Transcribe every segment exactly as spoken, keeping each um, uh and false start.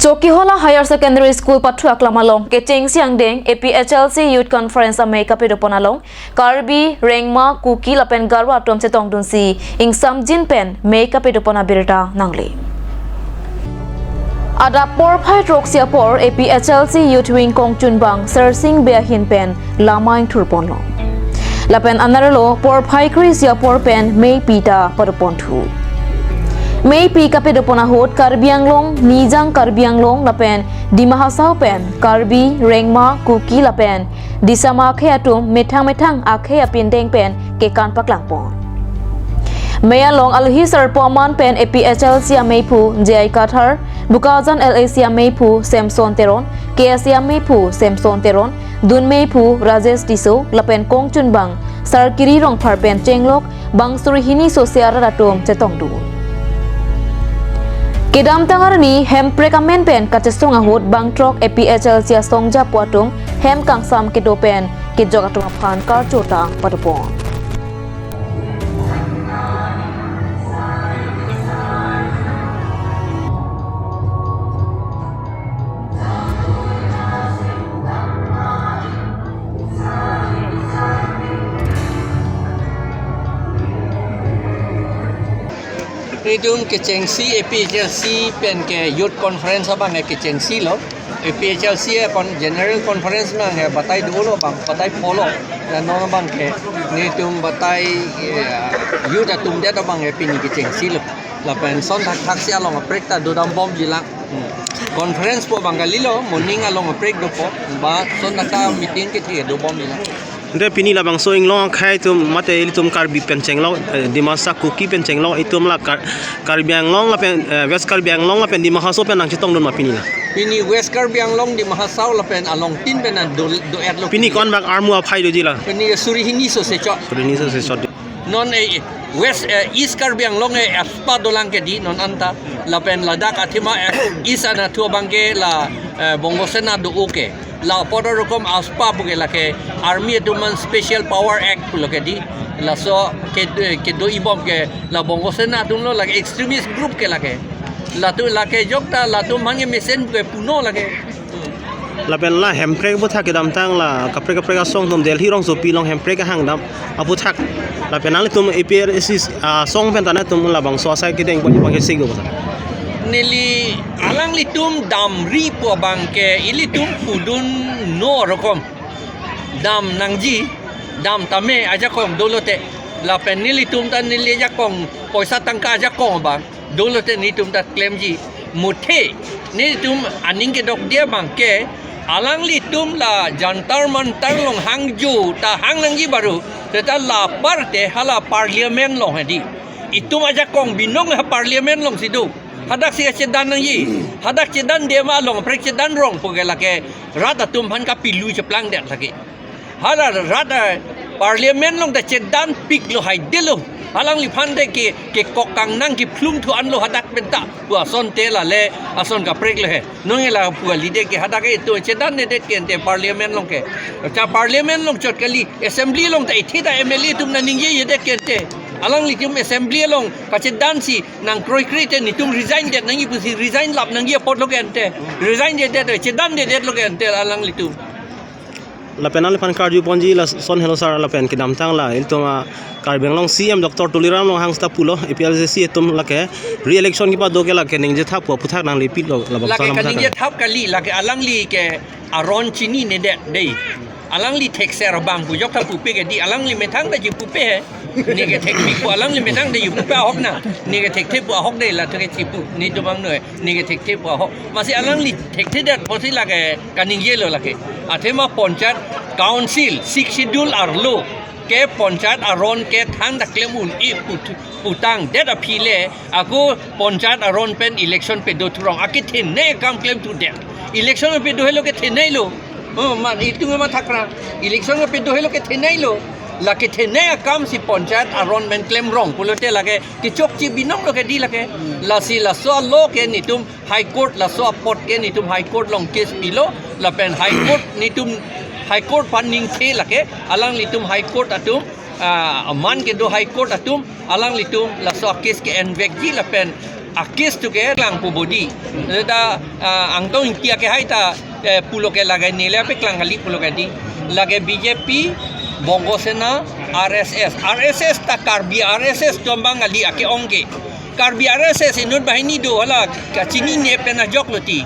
Chokihola Higher Secondary School pathu aklam along kechengsi angdeng A P H L C Youth Conference amei kapedopon along Karbi, Rengma, Kuki lapen Garo atum chetongdunsi ingsamjin pen mei kapedopon abirta nangle. Adap porphai throksi apor A P H L C Youth Wing kongchunbang Sersing Bey ahin pen lamang thurponlo. Lapen anerlo porphai kre-isi apor pen meipi ta padoponthu. Meipi kapedopon ahut Karbi Anglong, Nijang Karbi Anglong lapen Dima Hasao pen Karbi, Rengma, Kuki lapen Disama akhei atum methang methang akhei apindeng pen kekan paklangpon. Mei along alohi sarpo aman pen A P H L C ameiphu J I Kathar, Bokajan L A C ameiphu Samson Teron, K S A ameiphu Samson Teron, dun meiphu Rajesh Tisso lapen kongchunbang Sarkiri Rongphar pen chenglok bang suri hini sose arat atum chetongdun. Kedamtang arni hemprek amen pen kachesong ahut bangthrok A P H L C asong japo atum hem kangsam kedo pen kejok atum aphan karcho ta padopon. Itum kechengsi A P H L C pen ke Youth Conference abang ke kechengsi lo. A P H L C a kon General Conference abang ke batai dolo abang, batai polo. Ya non abang ke netum batai, eh, youth atum det abang ke pini kechengsi lo. Lapen ason thakthak si along aprek ta dodambomji lang. Hmm. Conference po abang kalilo, morning along aprek dopo, ba ason thakthak meeting ke thik dobomji lang. Ante pini labangso inglong akhei atum mate ilitum Karbi pen chenglok, eh, Dimasa Kuki pen chenglok itum la Kar-, Karbi Anglong lapen, eh, West Karbi Anglong lapen Dima Hasao pen nangchetongdun ma pini la. Pini West Karbi Anglong, Dima Hasao lapen along tin pen nang do, do-etlo. Pini konbak armu aphai doji la. Pini suri hini sose chot. Suri hini sose chot. Non, eh, West, eh, East Karbi Anglong, eh, aspa dolang ke di non anta. Lapen ladak athema, eh, East anatthu abang ke la, eh, Bongo Sena do-o ke. La apor rokom aspa pu ke lake Army atum aphan Special Power Act pulo ke di. Laso ke, kedo-ibom ke la Bongo Sena atum lo, lake extremist group ke lake. Latum lake jokta latum hangke mesen ke puno lake. Lapen la hemprek aphuthak kedamtang la kaprek kaprek asong atum Delhi rongsopi along hemprek ahang dam aphuthak. Lapen nanglitum A P H L C asong pen ta nangtum labangso asai kedeng pon pon ke sigo aphuthak. Neli alanglitum damri pu abang ke ilitum pudunno rokom dam nangji, dam tame ajakong dolote. Lapen nelitum ta neli ajakong poisa tangka ajakong abang dolote netum ta klemji. Muthe netum aning kedok dia abang ke alanglitum la Jantar Mantar along hangjo ta hang nangji baru, seta la aparte hala Parliament along hedi. Itum ajakong binong ha Parliament alongsi do. Hadak si kachedan nangji. Hadak chedan dia ma along aprek chedan rong pu ke lake rat atum aphan kapilu cheplang det lake. Hala rat, eh, Parliament along ta chedan piklo haidelo. Alangliphan te ke, kekok kangnang kephlum thu anlo hadak penta. Pu asonte lale ason kaprek le he. Nonke la pu kali de ke hadak ke itum chedannedet ke ante Parliament along ke. Cha Parliament along chot kali, Assembly along ta ithi ta M L A atum nangningjeyet ke ante. Alanglitum Assembly along kachedansi nangkroikre te netum resign det nangji pusi resign lap nangji apotlo ke ante. Resign dedet, chedandedetlo ke ante alanglitum. Lapen nangliphan karju ponji lason helo sir, lapen kedamtang la ilitum a Karbi Anglong C M Doctor Tuliram Ronghang seta pulo A P H L C atum lake re-election kepado ke lake ningje thap pu aphuthak nanglepitlo labang lake salam ningje thap. Thap kali lake alangli ke aron chininedet dei. Alangli thekser abang pu jokta pupe ke di alangli methang ta ji pupe he. Ne kethekpik pu alangli methang ta ji pupe ahok na. Ne kethekthe pu ahok dei la to ke chipu. Netum abang noi. Ne kethekthe pu ahok. Masi alangli thekthedet pusi lake kaningjelo lake. Athema Panchayat Council Sixth Schedule arlo ke Panchayat aron ke thangta klem un-e put-, putangdet aphi le ako Panchayat aron pen election pedo thurong. Akethenei akam klemthudet. Election pedo helo ketheneilo. Oh, ma, itum ma thakra. Election pedo helo ketheneilo. La kethenei akam si Panchayat aron pen klemrong pulote lake kechokche binonglo ke di lake. Lasi laso alo ke netum High Court, laso apot ke netum High Court along case pilo, lapen High Court netum High Court aphan ningthe lake, alanglitum High Court atum, ah, aman kedo High Court atum, alanglitum laso case ke-envekji lapen A-case tu ke klang pu bodi. Da, ah, Angtong Ingti akehai ta, eh, pulo ke lage neli apeklang kali pulo ke di. Lage B J P, Bongo Sena, R S S. R S S ta Karbi R S S atum abang kali ake-ong ke. Karbi R S S inut banghini do hala kachinine pen ajok lo ti.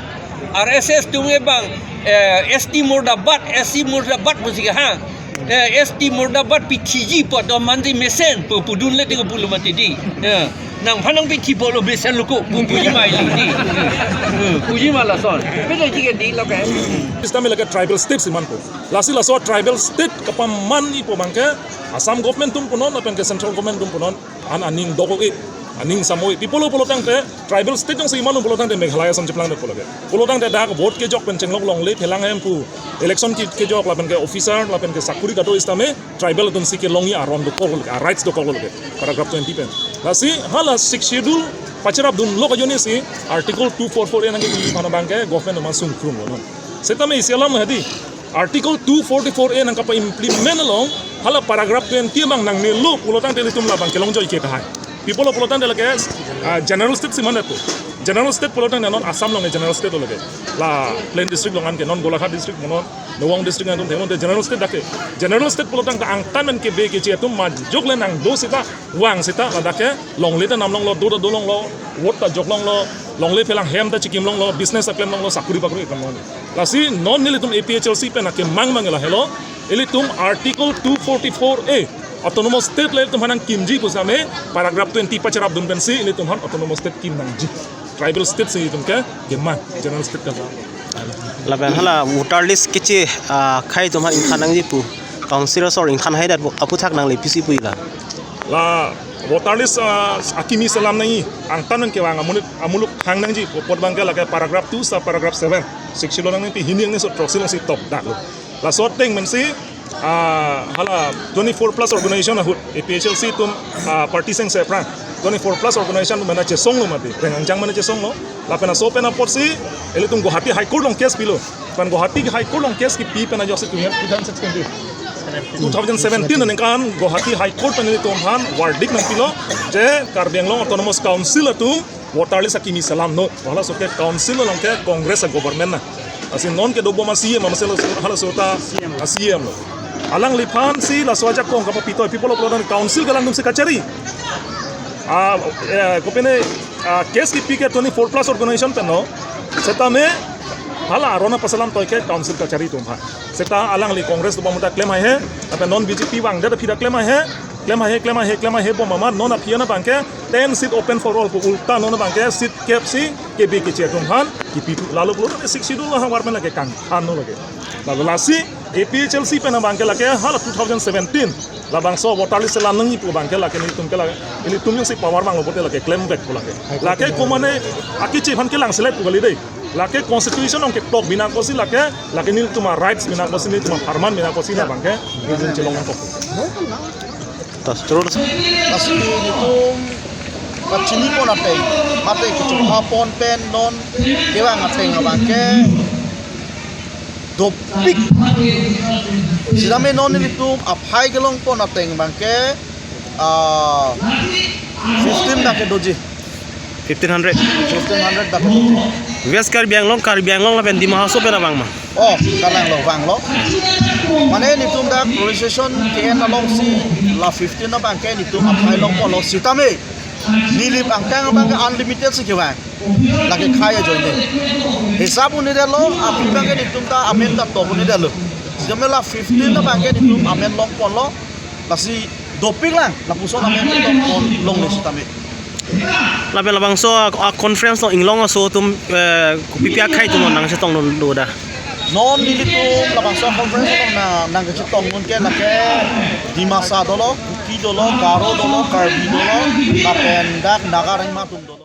R S S atum ke bang, eh, S T murdabad, S C murdabad pusi ke ha. Eh, S T murdabad, pithiji pu atum manji mesen pu pudun le tiko pulo mati di. Eh, nangphan nangpithi pulo mesen lo ko pu puji ma ili di. Eh, puji ma lason. Pele ji ke di lo ke. Sitame lake tribal state si man pu. Lasi laso tribal state kapamanji pu abang ke Assam government atum punon lapen ke central government atum punon an aning dok-e, aning sam-e. Pi pulo pulo tangte tribal state jongsi imalum pulo tangte Meghalaya sam cheplang det pulo ke. Pulo tangte dak vote kejok pen chenglok longle phelang hem pu election ke, kejok lapen ke officer lapen ke sakuri kado sitame tribal atum si kelongji aron dokok lo ke, a-rights dokok lo ke. Paragraph twenty pen. Lasi hala Sixth Schedule pacharapdun lo ajoine si Article two four four A nangkepi aphan abang ke government atum sungkrung lo non. Sitame isi alam hadi Article two forty-four A nangkapa-implement along hala paragraph twenty abang nangnelo pulo tangte ilitum labang kelongjoi ke tahai. Pi pulo pulo tangte lake, ah, general state si man det pu. General state pulo tangte non Assam along general state lo lake. La plain district along anke non Golaghat district, non Nowong district atum thengnon te general state dak ke. General state pulo tangte angtan pen kebe keche atum majok le nangdo seta vang seta ladak ke longle ta nam longlo, do ta do longlo, vote ta jok longlo, longle phelang hem ta chikim longlo, business ta klem longlo, sakuri bakuri klem longlo. Lasi non nelitum A P H L C pen akemang mang lahelo, ilitum Article two forty-four A, Autonomous State le ilitum aphan nangkimji pusitame, paragraph twenty pacharapdun pensi ilitum aphan Autonomous State kim nangji. Tribal state si itum ke kemang, general state ke. Lapen hala voter list keche, ah, akhai atum aphan ingthan nangji pu council asor ingthan haidet pu aphuthak nangli pisi puji la. La voter list, ah, akimi selam nangji, angtan pen kevang amuluk, amuluk hang nangji pu apot abang ke lake paragraph two sub paragraph seven. Sixth Schedule nangpi hini angni so throksi nangsi top dak lo. Laso ateng pensi, ah, hala twenty-four plus organization ahut, A P H L C atum, ah, party seng seprang. Twenty-four plus organization atum mena chesonglo mati, reng angjang mena chesonglo. Lapen laso pen apotsi, ilitum Guwahati High Court along case pilo. Pen Guwahati High Court along case kipi pen ajoksi two thousand sixteen, two thousand seventeen aningkan Guwahati High Court pen ilitum aphan verdict nangpilo, je Karbi Anglong Autonomous Council atum voter list akimi selam non. Halaso ke council along ke Congress a-government na. Lasi non kedobom a-C E M, amatsi halaso ta a-C E M lo. Alangliphan si laso ajakong kapapitoi, pi pulo pulo tangte council kelang atumsi kachari. Ah, eh, kopine, ah, case kipi ke twenty-four plus organization pen lo. Setame hala aron apasalam toi ke council kachari atum aphan. Seta alangli Congress atum amonit ta klem haihe, lapen non B J P vangdet aphi ta klem haihe, klem haihe, klem haihe, klem haihe bom amat non aphi an abang ke ten seat open for all pu ulta non abang ke seat kep si kebe keche atum aphan kipi thu, lalu pulo Sixth Schedule ahavar pen lake kangthanlo lake. Lalu lasi A P H L C pen abang ke lake hala two thousand seventeen labangso voter list selam nangji pu abang ke lake nelitum ke lake, nelitum jongsi power vanglo pulote lake klem vekpo lake. Lake komane akeche aphan kelang selet pu kali dei. Lake constitution along ketok bina kosi lake, lake nelitum a-rights bina kosi, nelitum apharman bina kosi labang ke nelitum chelong nangkok. Tas terus. Lasi nelitum kachini pon ateng, mate kechokha pon pen non kevang ateng abang ke dopik. Sitame non nelitum aphai kelong pon ateng abang ke, ah, fifteen dak ke doji. Fifteen hundred. Fifteen hundred dak ke doji. West Karbi Anglong, Karbi Anglong lapen Dima Hasao pen abang ma? Oh, kalang lo, vanglo. Mane nelitum dak registration ke-en alongsi la fifteen abang ke nelitum aphai long ponlo sitame. Nilip angkang abang ke unlimited si kevang. Lake khei ajoine. Hisap un-edetlo, aphi abang ke nelitum ta amen ta tok un-edetlo. Sitame la fifteen abang ke nelitum amen long ponlo. Lasi dopik lang, lapuson amen ta tok pon longle sitame. Lapen labangso a, a-conference along inglong aso atum, eh, kopipi akhai atum nangchetong non do da? Non nelitum labangso conference along nang, nangkachetong non ke lake Dimasa dolo, Kuki dolo, Garo dolo, Karbi dolo, lapen dak Naga Rengma atum dolo.